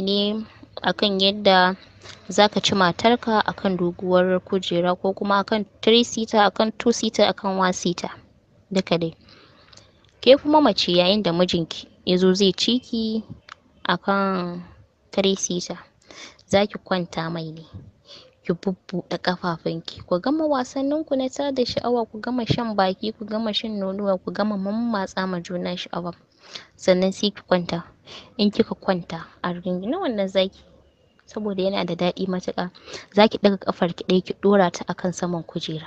bayani ne akan yadda zaka ci matarka akan doguwar kujera ko kuma akan 3 seater, akan 2 seater, akan 1 seater, duka dai. Ke kuma mace, yayin da mijinki ya zo zai ci ki akan 3 seater, zaki kwanta mai ne, ki bubbuɗe ƙafafunki, ku gama wasanninku na tada sha'awa, ku gama shan baki, ku gama shan nonuwa, ku gama mammatsa ma juna sha'awa, sannan sai ki kwanta. In kika kwanta a rigingine wannan zaki, saboda yana da daɗi matuƙa, zaki ɗaga ƙafarki ɗaya ki ɗora ta akan saman kujera,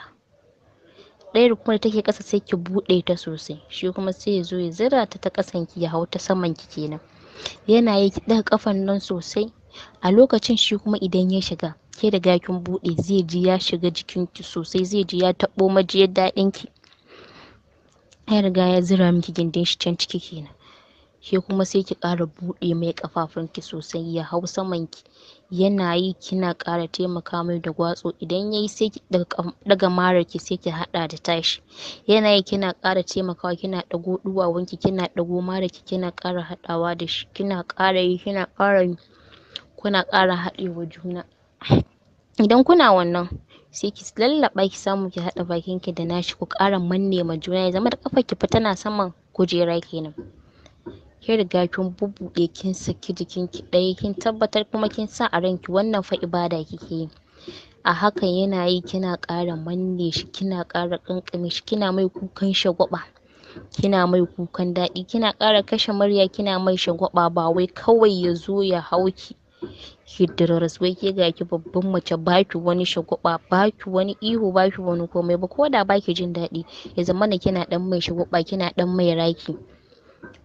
ɗayar kuma da take ƙasa sai ki buɗe ta sosai. Shi kuma sai ya zo ya zira ta ta ƙasan ki, ya hau ta saman ki kenan. Yana yi ki ɗaga ƙafan nan sosai. A lokacin shi kuma idan ya shiga, ke riga kin buɗe, zai ji ya shiga jikinki sosai, zai ji ya taɓo majiyar daɗin ki. Ya riga ya zira miki gindin shi can ciki kenan. Ke kuma sai ki ƙara buɗe mai ƙafafunki sosai, ya hau saman ki. Yana yi kina ƙara taimaka mai da gwatso. Idan yayi, sai ki ɗaga mararki, sai ki haɗa da tashi. Yana yi kina ƙara taimakawa, kina ɗago ɗuwawunki, kina ɗago mararki, kina ƙara haɗawa da shi, kina ƙara yi, kina ƙara yi, kuna ƙara haɗewa juna. Idan kuna wannan, sai ki lallaɓa ki samu ki haɗa bakinki da nashi, ku ƙara manne ma juna, ya zama da ƙafarki fa tana saman kujera kenan. Kin riga kin bubbuɗe, kin saki jikinki ɗaya, kin tabbatar kuma kin sa a ranki wannan fa ibada kike yi. A hakan yana yi kina ƙara manne shi, kina ƙara ƙanƙame shi, kina mai kukan shagwaɓa, kina mai kukan daɗi, kina ƙara kashe murya, kina mai shagwaɓa. Ba wai kawai ya zo ya hau ki, ki diriris, wai ke ga ki babban mace, baki wani shagwaɓa, baki wani ihu, baki wani komai ba. Ko da baki jin daɗi, ya zamana kina ɗan mai shagwaɓa, kina ɗan mai raki.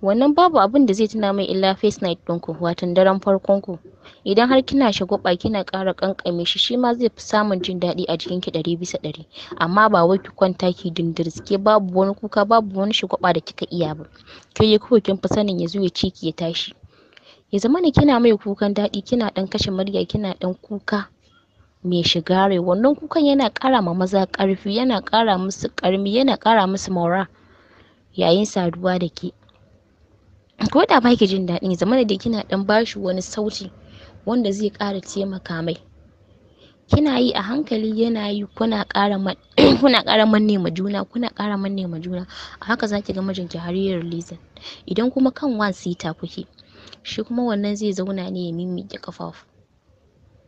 Wannan babu abin da zai tuna mai illa first night ɗinku, watan daren farkon ku. Idan har kina shagwaɓa, kina ƙara ƙanƙame shi, shi ma zai fi samun jin daɗi a jikinki 100%. Amma ba wai ki kwanta ki dindiris, ke babu wani kuka, babu wani shagwaɓa da kika iya ba. Ke dai kawai kin fi sanin ya zo ya ci ki ya tashi. Ya zamana kina mai kukan daɗi, kina ɗan kashe murya, kina ɗan kuka mai shiga rai. Wannan kukan yana ƙara ma maza ƙarfi, yana ƙara musu ƙarmi, yana ƙara musu morale yayin saduwa da ke. Ko da baki jin daɗin, ya zamana dai kina ɗan bashi wani sauti wanda zai ƙara taimaka mai. Kina yi a hankali, yana yi, kuna ƙara manne ma juna, kuna ƙara manne ma juna. A haka zaki ga mijinki har yayi releasing. Idan kuma kan one seater kuke, shi kuma wannan zai zauna ne ya mimmiƙe ƙafafu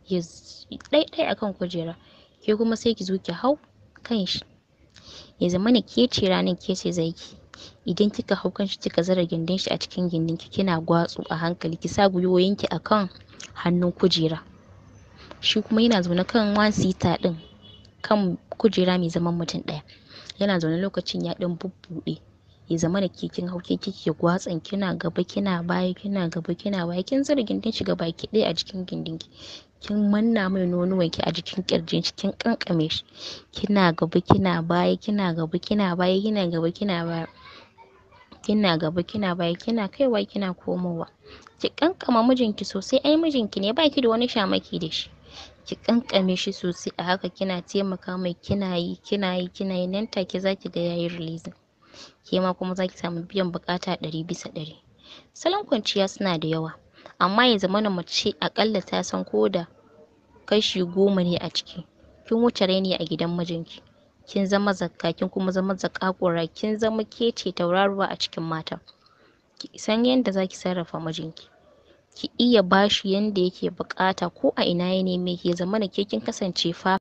ya ɗai-ɗai akan kujera. Ke kuma sai ki zo ki hau kan shi, ya zamana ke ce ranar, ke ce zaki. Idan kika hau kan shi, kika zura gindin shi a cikin gindin ki, kina gwatso a hankali, ki sa gwiwoyinki akan hannun kujera. Shi kuma yana zaune kan one seater ɗin, kan kujera mai zaman mutum ɗaya. Yana zaune lokacin ya ɗan bubbuɗe, ya zamana ke kin hau, ke kike gwatson, kina gaba kina baya, kina gaba kina baya, kin zura gindin shi gabaki ɗaya a jikin gindin ki, kin manna mai nonuwan ki a jikin ƙirjin shi, kin ƙanƙame shi, kina gaba kina baya, kina gaba kina baya, kina gaba kina baya, kina gaba kina baya, kina kaiwa kina komowa. Ki ƙanƙama mijinki sosai, ai mijinki ne, baki da wani shamaki da shi. Ki ƙanƙame shi sosai. A haka kina taimaka mai, kina yi, kina yi, kina yi, nan take zaki ga yayi releasing. Ke ma kuma zaki samu biyan buƙata 100%. Salon kwanciya suna da yawa, amma ya zamana mace aƙalla ta san ko da kashi 10 ne a ciki. Kin wuce raini a gidan mijinki, kin zama zakka, kin kuma zama zaƙaƙura, kin zama ke ce tauraruwa a cikin mata. Ki san yanda zaki sarrafa mijinki, ki iya bashi yanda yake buƙata, ko a ina ya neme ki, ya zamana ke kin kasance fa.